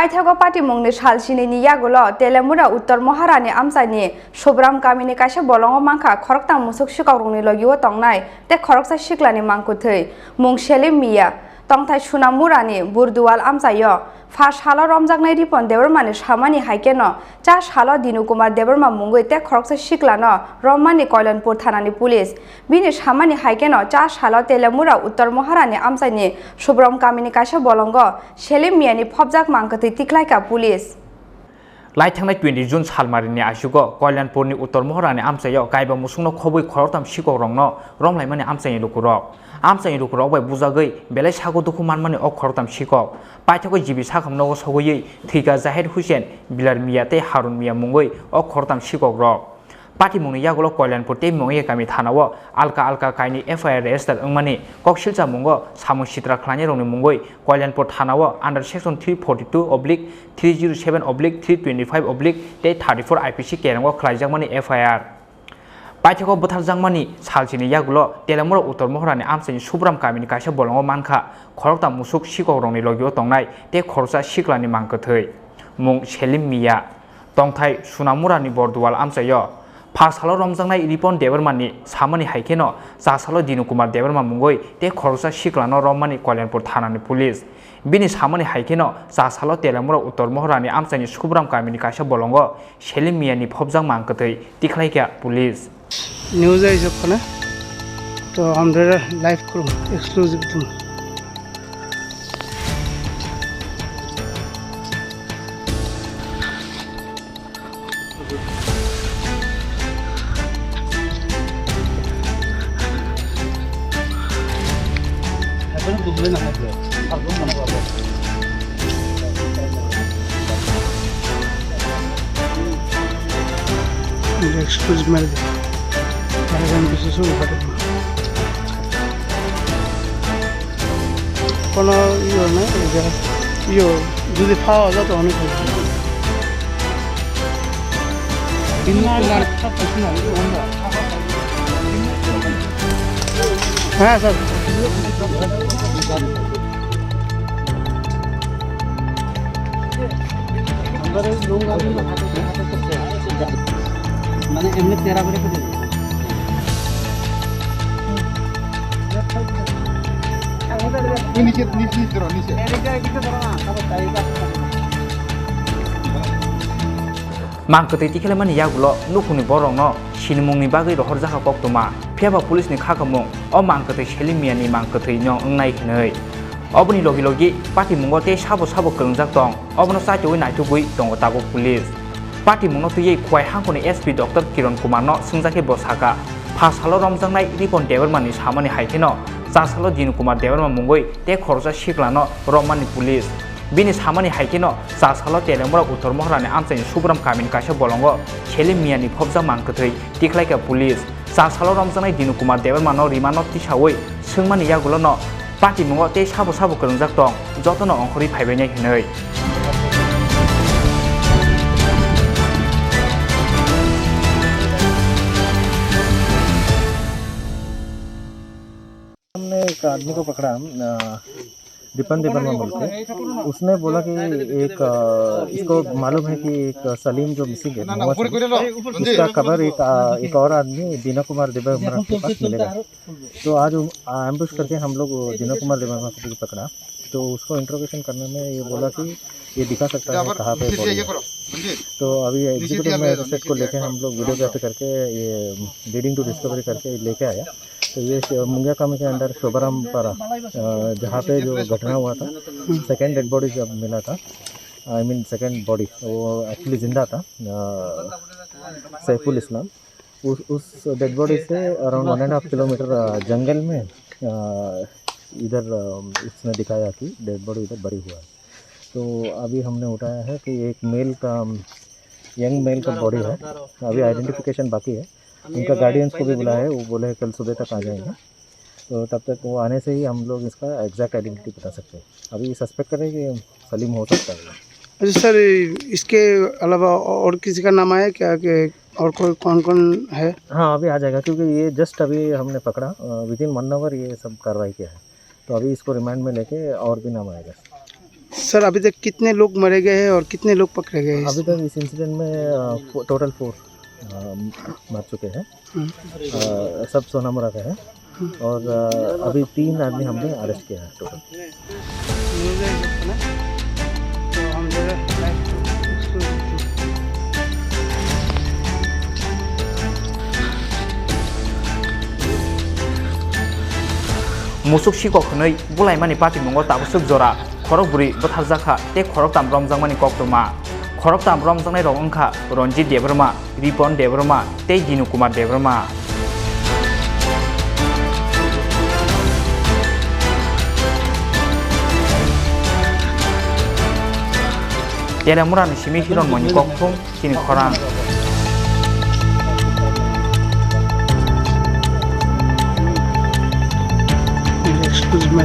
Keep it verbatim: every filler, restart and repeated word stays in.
Paithago patimungni sal sinini yagulo Telemura Uttor Moharani amchaini Subram kamini kaisa bolongo mankha khoroktham musuk sikokrokni logio tongnai tei khoroksa siklani mangkwthwi, mung Selim Miya, tongthai Sunamurani Burdual amchaio. Pha salo romjaknai Ripon Debbarmani samani hai kheno cha salo Dinu Kumar Debbarma mungwi tei khoroksa siklano rommani Koilanpur thanani police. Bini samani hai kheno cha salo Telemura Uttor Moharani amchaini Subram kamini kaisa bolongo Selim Miyani phobjak mangkwthwi tikhlaikha police. Laithangnai twenty June salmarini aisugo Koilanpurni Uttor Moharani amchaio kaiba musukno khobwi khoroktham sikokrokno romlaimani amchaini lukurok. Amchaini lukurok bai bujagwi belai sago dukhu manmani o khoroktham sikok. Paithago G B sakhamnogo sogwi thwikha Zahid Hussain, Bilal Miya tei Harun Miya mungwi o khoroktham sikokrok. Patimungni yagulo Koilanpur tei Mongya kami thanao alka alka kainwi F I R register wngmani kok silchamungo samung sitra khlainairokni mungwi Koilanpur thanao under section three forty-two oblique three zero seven oblique three twenty-five oblique tei thirty-four I P C kerongo khlaijakmani F I R. Paithago bwtharjakmani salchini yagulo Telemura Uttor Moharani amchaini Subram kamini kaisa bolongo mankha khoroktham musuk sikokrokni logio tongnai tei khoroksa siklani mangkwthwi, mung Selim Miya, tongthai Sunamurani Bordual amchaio. Pha salo romjaknai Ripon Debbarmani samani hai kheno cha salo Dinu Kumar Debbarma mungwi tei khoroksa siklano rommani Koilanpur thanani police. Bini samani hai kheno cha salo Telemura Uttor Moharani amchaini Subram kamini kaisa bolongo Selim Miyani phobjak mangkwthwi tikhlaikha police. News ai jok khana. To hamdara live khulum exclusive tum. Exclusive mari. Mari kami bisa suruh pada. Kono iyo na, iyo, iyo, jodi pawa jato hone koi. Ha, sir. Mane emni tera bore koi. Niche, niche, niche dhoro, niche. Mang kwtwi tikhlaimani yagulo nukhungni borokno sinimungni bagwi rohorjakha koktwma, phiyaba police ni khakamung o mang kwtwi Selim Miyani mang kwtwino wngnai hwnwi. Oboni logi logi patimungo tei sabo sabo kwrwngjak tong, obono chaitogwi naitugwi tongo tabuk police. Patimungno twiwi Khowai hangkhoni S P Doctor Kiron Kumarno swngjak khe bo sakha, pha salo romjaknai Ripon Debbarmani samani hai kheno cha salo Dinu Kumar Debbarma mungwi tei khoroksa siklano romani police. Bini samani hai kheno cha salo Telemura Uttor Moharani amchaini Subram kamini kaisa bolongo Selim Miyani phobjak mang kwthwi tikhlaikha police. Cha salo romjaknai Dinu Kumar Debbarmano rimano tisawi swngmani yagulono patimungo tei sabo sabo kwrwngjak tong, jotono ongkhorwi phaibainai hwnwi. हमने एक आदमी को पकड़ा, अ, दीपन देबर्मा बोल के। उसने बोला कि एक, अ, इसको मालूम है कि एक सलीम जो मिसिंग है, मोहम्मद सलीम, इसका कबर एक, अ, एक और आदमी दीना कुमार देबर्मा के पास मिलेगा। तो आज वो, अ, एम्बुश करके हम लोग वो दीना कुमार देबर्मा को भी पकड़ा। तो उसको इंट्रोगेशन करने में ये बोला कि ये दिखा सकता है कहाँ पे बॉडी है। तो अभी एग्जीक्यूटिव मजिस्ट्रेट को लेके हम लोग वीडियोग्राफी करके ये लीडिंग टू डिस्कवरी करके लेके आया। तो ये श-, मुंगिया कामी के अंडर शोभाराम पारा, अ, जहाँ पे जो घटना हुआ था, सेकंड डेड बॉडी जब मिला था, आई मीन सेकंड बॉडी, वो एक्चुअली जिंदा था, अ, सैफुल इस्लाम। उस, उस डेड बॉडी से around one and half kilometre, अ, जंगल में, अ, इधर, अ, उसने दिखाया कि डेड बॉडी इधर बरी हुआ है। तो अभी हमने उठाया है कि एक मेल का, यंग मेल का बॉडी है, अभी आइडेंटिफिकेशन बाकी है। उनका गार्डियंस को भी बुलाया है, वो बोले हैं कल सुबह तक आ जाएंगे। तो तब तक वो आने से ही हम लोग इसका एग्जैक्ट आइडेंटिटी बता सकते हैं। अभी सस्पेक्ट कर रहे हैं कि सलीम हो सकता है। अच्छा सर, इसके अलावा और किसी का नाम आया क्या कि और कोई कौन कौन है? हाँ, अभी आ जाएगा क्योंकि ये जस्ट अभी हमने पकड़ा, अ, विदिन वन आवर ये सब कार्रवाई किया है। तो अभी इसको रिमांड में लेके और भी नाम आएगा। सर, अभी तक कितने लोग मारे गए हैं और कितने लोग पकड़े गए हैं? अभी तक इस इंसिडेंट में, अ, फो-, टोटल फोर, अ, मर चुके हैं। हम्म। अ, सब सोनामुरा के हैं। हम्म। और, अ, अभी तीन आदमी हमने अरेस्ट किया है टोटल। तो हम जरा live Musuk sikok hwnwi bulaimani patimungo tabuk swk jora khorokbrwi bwtharjakha tei khoroktam romjakmani koktwma. Khoroktam romjaknairok wngkha Ranjit Debbarma, Ripon Debbarma tei Dinu Kumar Debbarma. Telemurani simi Hironmoyni kokthum. Chini khorang. Excuse me.